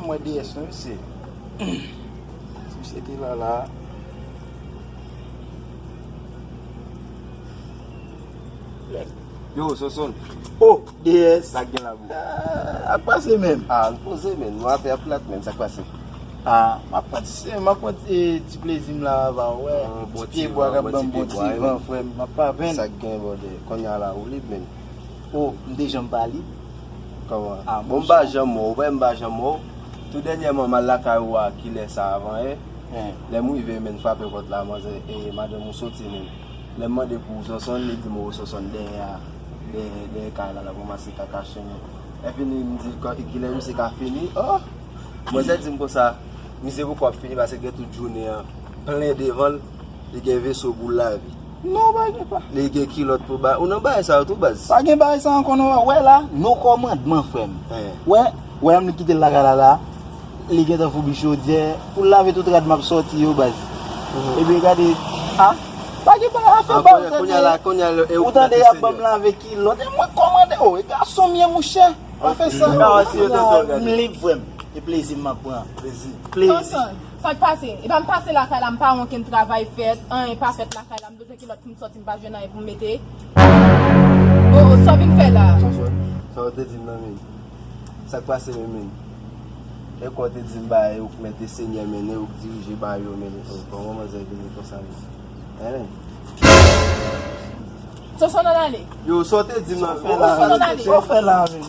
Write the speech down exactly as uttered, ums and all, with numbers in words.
Mwen D S non, mesye. Si misye te la la. Yo, Sonson. Oh, D S. Sa k gen la, bro? Ah, ap pase menm. Ah, n poze, menm. Nou afè plat, menm. Sa k pase? Ah, m ap pran ti, m ap pran ti, ti plezi m la, va wè. Ah, bon ti pye bwa k ap ban m bon ti van, frè m. M ap pa venn. Sa k gen, brother? Kounye a la, ou lib, menm. Oh, m te janm pa lib. Kòman? Ah, bon, m pa janm wè w, wè, m pa janm wè w. Tou dènyèman, m al lakay ou a, kilè sa avan yè. Lè m rive, menm, frape pòt la, manzè, e madanm ou soti, menm. Lè m mande pou Sonson, li di m, o, Sonson dèyè a, dèyè, dèyè kay la, l ap ranmase kaka chen yo. Epi li, m di, kilè misye ka fini? Oh! Manzè di m konsa, misye poko ap fini, paske gen tout jounen an plen devan l, li gen veso pou l lave. Non, pa gen pa. Li gen kilòt pou ba, ou nan bagay sa yo tou, baz. Pa gen bagay sa ankò, non, wè la, non kòmandman, frè m. Wè, wè, m li kite l lakay la, la. Li gentan foubi chodyè pou l lave tout rad m ap sòti yo, baz. Ebyen, gade, a, pa gen pa afè ba ou tande. Ou tande y ap ban m lave kilòt, e mwen kòmande, o, e gason m ye, monchè. Pa fè sa. M lib, frè m. E plezi m ap pran. Plezi. Sonson, sa k pase? E pa m pase lakay la, m pa wè okenn travay fèt, anyen pa fèt lakay la, m bezwen kilòt pou m sòti, m pa jwenn anyen pou m mete. O, o, sa w vin fè la? Sonson, sa w te di m nan, men. Sa k pase menm, men? E kò te di m ba yo k mete senyè mennen, yo k dirije ba yo mennen. Kòman manzè vini konsa, men? Hein? Sonson nan ale. Yo, sa w te di m nan, men? Sonson nan ale. Sa w fè la, men?